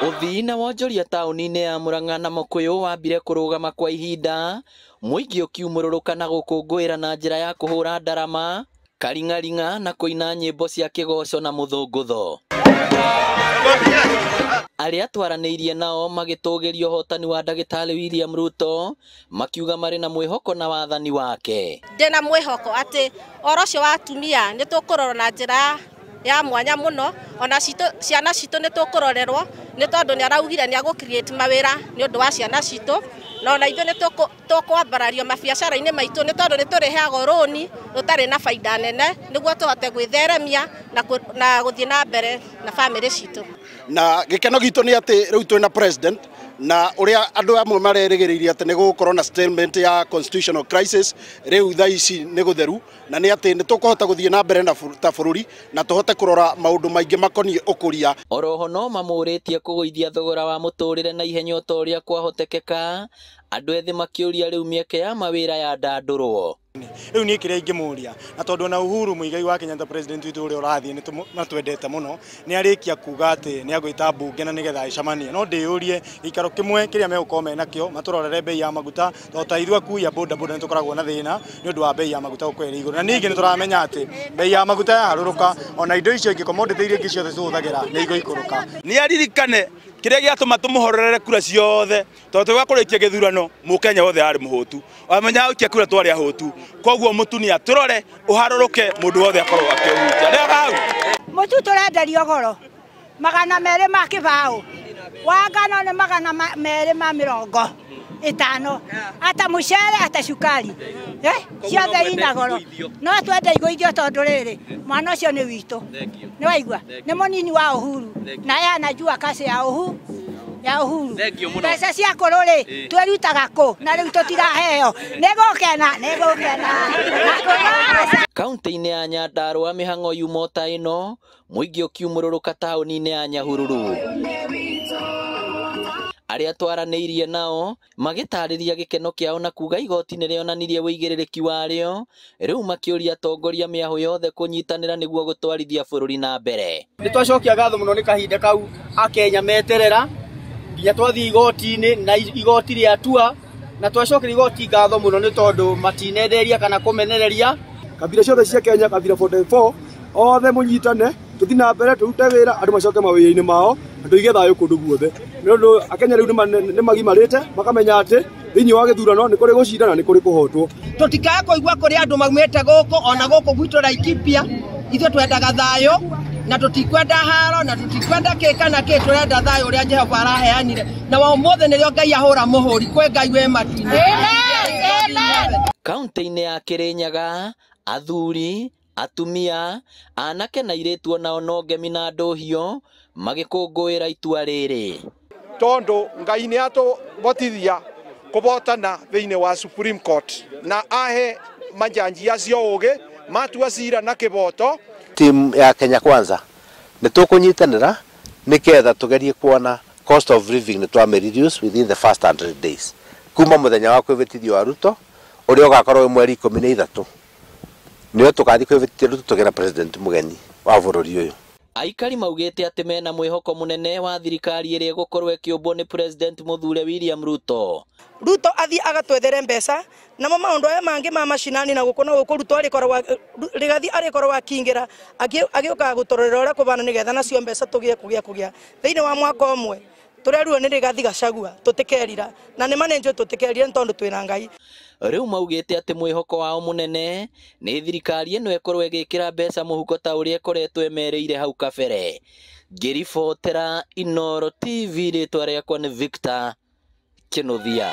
Ũthii na wonjoria taũni-inĩ ya Murang'a na Mũkũyũ wambire kũrũgama kwa ihinda, mũingĩ ũkiumũrũrũka na gũkũngũĩra na njĩra ya kũhũra ndarama, karing'aring'a na kũina nyĩmbo cia kĩgoco na mũthũngũtho. Arĩa twaranĩirie nao magĩtũgĩria ũhotani wa ndagĩtarĩ William Ruto, makiuga marĩ na mwĩhoko na wathani wake. Ndĩna mwĩhoko atĩ ũhoro ũcio wa atumia nĩ tũkũrorwo na njĩra ya mwanya mũno, ona ciana citũ nĩ tũkũrorerwo nĩ tondũ nĩ araugire nĩ agũ create mawĩra nĩ ũndũ wa ciana citũ, na ona ithuĩ nĩ tũkwambarario mabiacara-inĩ maitũ nĩ tondũ nĩ tũrĩheagwo rũni rũtarĩ na baida nene nĩguo tũhote gwĩtheremia na gũthiĩ na mbere na bamĩrĩ citũ. Na gĩkeno gitũ nĩ atĩ rĩu twĩna president na ũrĩa andũ amwe marerĩgĩrĩirie atĩ nĩ gũgũkorwo na statement ya constitutional crisis rĩu thaa ici nĩ gũtheru, na nĩ atĩ nĩ tũkũhota gũthiĩ na mbere ta bũrũri na tũhote kũrora maũndũ maingĩ makoniĩ ũkũria. Oroho no mamũrĩtie kũgũithia thogora wa mũtũrĩre na ihenya o ta ũrĩa kwahotekeka, andũ ethĩ makĩũria rĩu mĩeke ya mawĩra yandandũrwo. Rĩu niĩ kĩrĩa ingĩmũria, na tondũ ona Uhuru Muigai wa Kenyatta president witũ ũrĩa ũrathiĩ nĩ twendete mũno, nĩ arĩkia kuga atĩ nĩ agwĩta mbunge na nĩgetha ĩcemanie, no ndĩyũrie gĩikaro kĩmwe kĩrĩa megũkorwo menakĩo matũrorere bei ya maguta, tondũ ta ithuĩ akui a boda boda nĩ tũkoragwo na thĩna nĩ ũndũ wa bei ya maguta gũkorwo ĩrĩ igũrũ, na ningĩ nĩ tũramenya atĩ bei ya maguta yaharũrũka ona indo icio ingĩ commodity iria ingĩ ciothe tũhũthagĩra nĩ igũikũrũka. Nĩ aririkane kĩrĩa gĩatũma tũmũhorerere kura ciothe, tondũ twĩga kũrĩkia gĩthurano mũkenya wothe arĩ mũhũtu, amenya gũikia kura twarĩ ahũtu, koguo mũtumia tũrore ũharũrũke mũndũ wothe akorwo akĩhutia. Rega hau mũtu tũrenderio goro 200 ma kĩbaũ, wa ngano nĩ 250, ata mũcere ata cukari ciothe ina goro, no twende igũithio tondũ rĩrĩ mwana ũcio nĩ witũ, nĩ waigua nĩ mũnini wa Uhuru na ye anajua kasi ya Uhuru ya Uhuru. Mbeca cia kũrũ rĩ twĩrutaga kũ na rĩu tũtiraheo, nĩgũkena nĩgũkena. Kaunti-inĩ ya Nyandarua mĩhang'o yuma ta ĩno, mũingĩ ũkiumũrũrũka taũni-inĩ ya Nyahururu. Arĩa twaranĩirie nao magĩtarĩria gĩkeno kĩao na kuga igoti nĩ rĩonanirie wĩigĩrĩrĩki warĩo, rĩu makĩũria atongoria mĩahũ yothe kũnyitanĩra nĩguo gũtwarithia bũrũri na mbere. Nĩ twacokia ngatho mũno nĩ kahinda kau akenya meterera nginya twathiĩ igoti-inĩ na igoti rĩatua, na twacokeria igoti ngatho mũno nĩ tondũ matinenderia kana kũmenereria. Kabira ciothe cia Kenya, kabira 44 othe mũnyitane tũthiĩ na mbere tũrute wĩra andũ macoke mawĩra-inĩ mao na tũige thayũ kũndũ guothe, nĩ ũndũ akenya rĩu nĩ magimarĩte makamenya atĩ thĩinĩ wa gĩthurano nĩ kũrĩ gũcinda na nĩ kũrĩ kũhotwo. Tũtikae kũigua kũrĩ andũ maumĩte gũkũ ona gũkũ gwitũ Laikipia, ithuĩ twendaga thayũ na tũtikwenda haro na tũtikwenda kĩ kana kĩ, tũrenda thayũ ũrĩa Jehova araheanire, na wa ũmũthĩ nĩrĩo Ngai ahũra mũhũri kwĩ Ngai wĩ matu-inĩ. Kaunti-inĩ ya Kĩrĩnyaga athuri, atumia, anake na airĩtu onao no ngemi na ndũhio magĩkũngũĩra itua rĩrĩ, tondũ Ngai nĩ atũbotithia kũbotana thĩinĩ wa Supreme Court na ahe majanji acio ũgĩ matua cira na kĩboto. Timu ya Kenya Kwanza nĩ tũkũnyitanĩra nĩgetha tũgerie kuona cost of living nĩ twame reduce within the first 100 days kuma mũthenya wa kwĩvĩtithio wa Ruto ũrĩa ũgakorwo wĩ mweri 13 nĩo tũgathiĩ kwĩvĩtithia Ruto tũgĩe na president mũgeni wa bũrũri ũyũ. Aikari maugĩte atĩ mena mwĩhoko mũnene wa thirikari ĩrĩa ĩgũkorwo ĩkĩũmbwo nĩ president mũthure William Ruto. Ruto athiĩ agatwethere mbeca namo maũndũ aya mangĩ ma macinani na gũkũ na gũkũ Ruto arĩkorwo Rigathi arĩkorwo akĩingĩra agĩũkaga gũtũrorera ũrĩa kũbana nĩgetha nacio mbeca tũgĩe kũgĩa thĩinĩ wa mwaka ũmwe tũreruo nĩ Rigathi Gachagua tũtikerira na nĩ ma nĩ njũĩ tũtikerira nĩ tondũ twĩna Ngai. Rĩu maugĩte atĩ mwĩhoko wao mũnene nĩ thirikari ĩno ĩkorwo ĩgĩkĩra mbeca mũhuko ta ũrĩa ĩkoretwo ĩmerĩire hau kabere. Ngĩribotera Inooro TV, rĩtwa rĩakwa nĩ Victor Kĩnuthia.